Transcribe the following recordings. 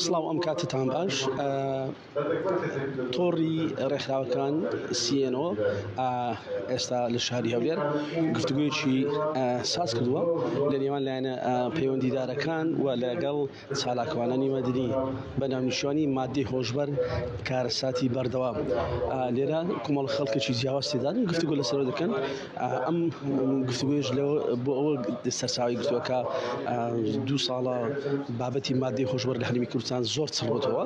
سڵاو ئەم کاتتان باش تۆڕی ڕێکخراوەکان CNO ئێستا لە شاری هەولێر گفتوگویەکی ساز کردووە لە نێوان لایەنە پەیوەندیدارەکان و لەگەڵ چالاکوانانی مەدنی بە ناونیشانی مادەی هۆشبەر کارەساتی بەردەوام لێرە کومەڵ خەڵکێکی جیاواز تێدان گفتوگۆ لەسەرەوە دەکەن ئەم گفتوگۆیش لەوە بۆ ئەوە سەرچاوەی گرتووە کە دوو ساڵە بابەتی مادەی هۆشبەر لە هەرێمی کوردستان زۆر چڕبووتەوە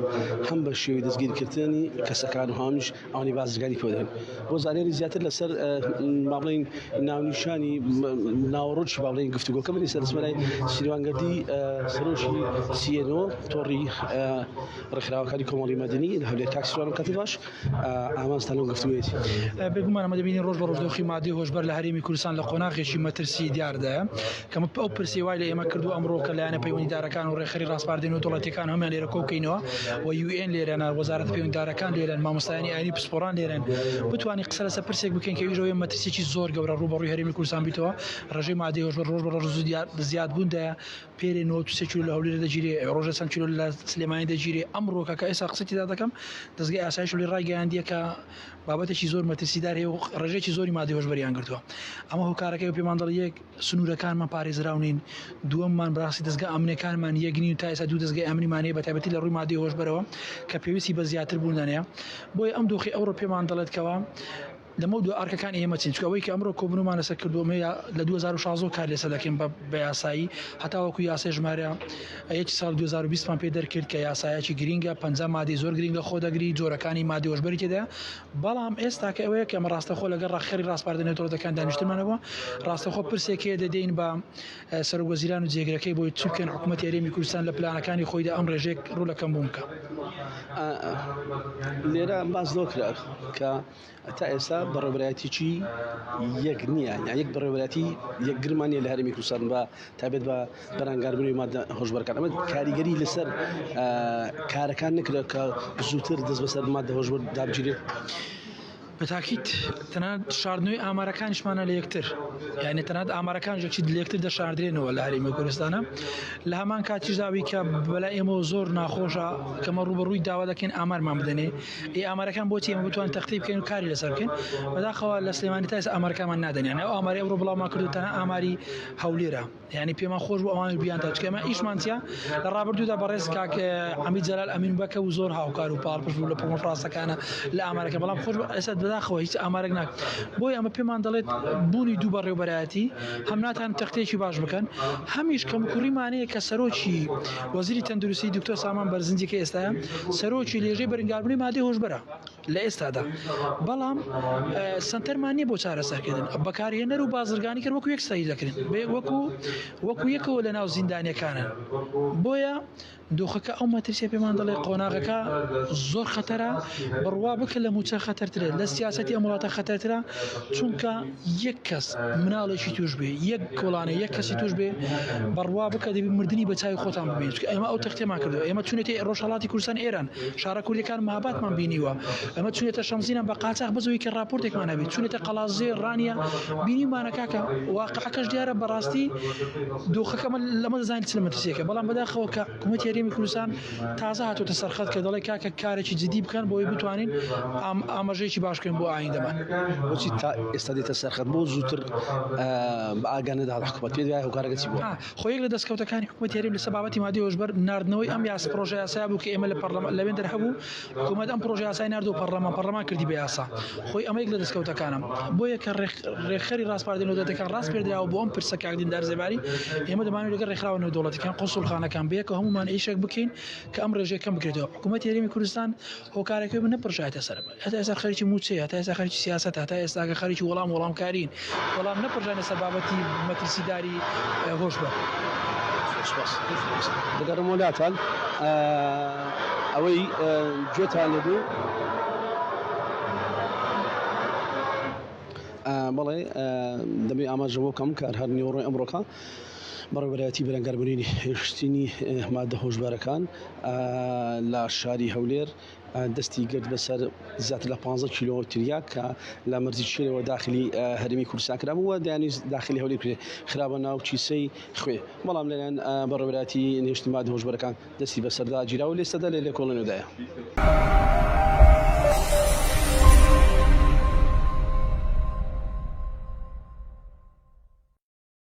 هەم بە شێوەی دەستگیرکردنی کەسەکان و هەمیش ئەوانی بازرگانی پێ دەکەن بۆ زانیاری زیاتر لەسەر با بڵێین ناونیشانی ناوەڕۆکی با بڵێین گفتوگۆکە من ئێستا دەچمە لای سیروان گەردی سەرۆکی CNO تۆڕی ڕێکخراوەکانی کۆمەڵی مەدەنی لە هەولێر کاک سیروان کاتت باش ئامانجتان لەم گفتوگۆیە چییە؟ بێگومان ئەمە دەبینین ڕۆژ بە ڕۆژ دۆخی مادەی هۆشبەر لە هەرێمی کوردستان لە قۆناغێکی مەترسی دیاردایە کە ئەو پرسی وای لە ئێمە کردو ئەمڕۆ کە لایەنە پەیوەندیدارەکان و ڕێکخەری ڕاسپاردەی نێودەوڵەتیەکان هەموویان لێرە کۆبکەینەوە و UN لێرەن وەزارەتە پەیوەندیدارەکان لێرەن مامۆستایانی ئاینی پسپۆڕان لێرەن بتوانین قسە لەسەر پرسێک بکەین کە ئەویش ئەوەیە مەترسیەکی زۆر گەورە ڕووبەڕووی هەرێمی کوردستان بیتەوە ڕێژەی مادەی هۆشبەر ڕۆژ بە ڕۆژ زیادبووندایە پێرێ 93 کیلۆ لە هەولێر دەگیرێ، ڕۆژێ چەند کیلۆ لە سلێمانی دەگیرێ، ئەمڕۆکە کە ئێستا قسەی تێدا دەکەم دەزگای ئاسایش هەولێر ڕایگەیاندیە کە بابەتێکی زۆر مەترسیدار هەیە و ڕێژەیەکی زۆری مادەی هۆشبەریان گرتووە. ئەمە هۆکارەکەی و پێمان دەڵێ یەک سنوورەکانمان پارێزراو نین، دووەممان بەڕاستی دەزگا ئەمنیەکانمان یەک نین و تا ئێستا دوو دەزگای ئەمنیمان هەیە بە تایبەتی لە ڕووی مادەی هۆشبەرەوە کە پێویستی بە زیاتر بوونیان هەیە. بۆیە ئەم دۆخی ئەوڕۆ پێمان دەڵێت کەوا لەمەو دوا ئەرکەکانی ئێمە چین؟ چونکە ئەوەی کە ئەمڕۆ کۆبوونەوەمان لەسەر کردووە ئەمە لە 2016 کار لەسەر دەکەین بە بە یاسایی هەتاوەکو یاسای ژمارە یەکی ساڵ 2020 مان پێ دەرکرد کە یاسایەکی گرینگە 50 مادەی زۆر گرینگ لە خۆ دەگری جۆرەکانی مادەی هۆشبەری تێدایە بەڵام ئێستا کە ئەوەیە کە ئەمە ڕاستەخۆ لەگەڵ ڕاخەری ڕاسپاردە نێودەوڵەتەکان دانیشتنمان هەبووە ڕاستەخۆ پرسێک هەیە دەدەین بە سەرۆک وەزیران و جێگرەکەی بۆی چ بکەن حکوومەتی هەرێمی کوردستان لە پلانەکانی خۆیدا ئەم ڕێژەیەک ڕوو لە کەمبوون بکە. لێرە باس لەوە کرا کە تا ئێستا بەڕێوەبەرایەتیی یەک نییە یان یەک بەڕێوەبەرایەتی یەکگرمان نییە لە هەرێمی کوردستان بە تایبەت بە بەرەنگاربوونی مادە هۆشبەرەکان ئەمە کاریگەری لەسەر کارەکان نەکرا کە زووتر دەست بەسەر مادە هۆشبەر دابگیرێت. بە تاکید تەنانەت شاردنەوەی ئامارەکانیشمانە لە یەکتر یعنی تەنانەت ئامارەکان ژەکی لە یەکتر دەشاردرێنەوە لە هەرێمی کوردستانە لە هەمان کاتیشدا ئەوی کە بەلای ئێمەوە زۆر ناخۆشە کەمە ڕووبەڕووی داوا دەکەین ئامارمان بدەنێ ئی ئامارەکان بۆچی ئێمە بتوان تەختی بکەین و کاری لەسەر بکەین بەداخەوە لە سلێمانی تا ئێستا ئامارەکانمان نادەن یعنی ئەو ئاماری ئەمڕۆ بڵاومان کردو تەنها ئاماری هەولێرە یعنی پێمان خۆش بوو ئەوانش بیان تا چکە ئێمە ئیشمان چیە لە ڕابردوودا بەڕێز کاک عەمید جەلال ئەمین بەکە و زۆر هاوکار و پاڵپشت بوو لە کۆنفرانسەکانە لە ئامارەکە بەڵام خۆش بوو ئێستا بەداخەوە هیچ ئامارێک ناک بۆیە ئەمە پێمان دەڵێت بوونی دوو بەڕێوبەرایەتی هەم ناتان تەختەیەکی باش بکەن هەمیش کەموکوڕیمانەیە کە سەرۆکی وەزیری تەندروستی دکتۆر سامان بەرزنجی کە ئێستاە سەرۆکی لێژەی بەرنگاربوونی مادەی هۆشبەرە لە ئێستادا بەڵام سەنتەرمان نییە بۆ چارەسەرکردن بەکارهێنەر و بازرگانی کرد وەکو یەک سەیر دەکرێن وەکو وەکو یەکەوە لە ناو زیندانیەکانن بۆیە دۆخەکە ئەو مەترسیە پێمان دەڵێ قۆناغەکە زۆر خەتەرە بڕوا بکە لە موچە خەتەرترە لە سیاسەتی ئەم وڵاتە خەتەرترە چونکە یەک کەس مناڵێکی توش بێ یەک کۆڵانە یەک کەسی توش بێ بڕوا بکە دەبی مردنی بە چاوی خۆتان ببین چونکە ئێمە ئەو تەختێمان کردو ئێمە چونێتە ڕۆژهەڵاتی کوردستان ئێران شارە کوردەکان ماباتمان بینیوە ئەمە چونێتە شەمزینان بە قاچاخ بەزەوەی کە راپۆرتێکمان هەبێت چونێتە قەڵازێ ڕانیە بینیمانە کاکە واقعەکەش دیارە بەڕاستی دۆخەکە من لەمە دەزانین چ لە مەترسیەکە بەڵام بەداخەوە کە حکوومەتی هەرێمی کوردستان تازە هاتووەتە سەرخەت کە دەڵێ کاکە کارێکی جدی بکەن بۆی بتوانین ئاماژەیەکی باش بکەین بۆ ئایندەمان. بۆچی تا ئێستا دێتە سەرخەت بۆ زووتر بە ئاگا نەدات حکوومەت پێت وایە هۆکارەکە چی بووە؟ خۆ یەک لە دەستکەوتەکانی حکوومەتی هەرێم لەسەر بابەتی مادەی هۆشبەر ناردنەوەی ئەم یاس پرۆژە یاسایە بوو کە ئێمە لە پەرلەمان لەوێندەر هەبوو حکوومەت ئەم پرۆژە یاسای ناردەوە پەرلەمان پەرلەمان کردی بە یاسا خۆی ئەمە یەک لە دەستکەوتەکانە بۆیە کە ڕێکخەری ڕاسپاردە نێودەوڵەتیەکان ڕاسپێردراوە بۆ ئەم پرسە کاک دیندار زێباری ئێمە دەمانەوێت لەگەڵ ڕێکخراوە نێودەوڵەتیەکان قونسوڵخانەکان بەیەکەوە هەموومان ئیشێک بکەین کە ئەم ڕێژەیە کەم بکرێتەوە حکوومەتی هەرێمی کوردستان هۆکارەکەی بوو نەپڕژایەتە سەر هەتا ئێستا خەریکی مووچەیە هەتا ئێستا خەریکی سیاسەتە هەتا ئێستاکە خەریکی وەڵام وەڵامکارین بەڵام نەپڕژانە سەر بابەتی مەترسیداری هۆشبەر. سپاس دەگەڕمەوە لاتان ئەوەی گوێتان لێبوو بەڵێ دەبێ ئاماژە بۆ بکەم کە هەر نیوەڕۆی ئەمڕۆکە. بەڕێوەبەرایەتی بەرەنگاربوونەوەی هێشتنی مادە هۆشبەرەکان لە شاری هەولێر دەستی گرت بەسەر زیاتر لە 15 کیلۆ تریاک کە لە مەرزی چێرەوە داخلی هەرێمی کوردستان کرابوو و دەیانویست داخلی هەولێر بکرێت خرابە ناو کیسەی خوێ بەڵام لەلایەن بەڕێوەبەرایەتی نێشتنی مادە هۆشبەرەکان دەستی بەسەردا گیرا و لێستەدا لە لێکۆڵینەوەدایە.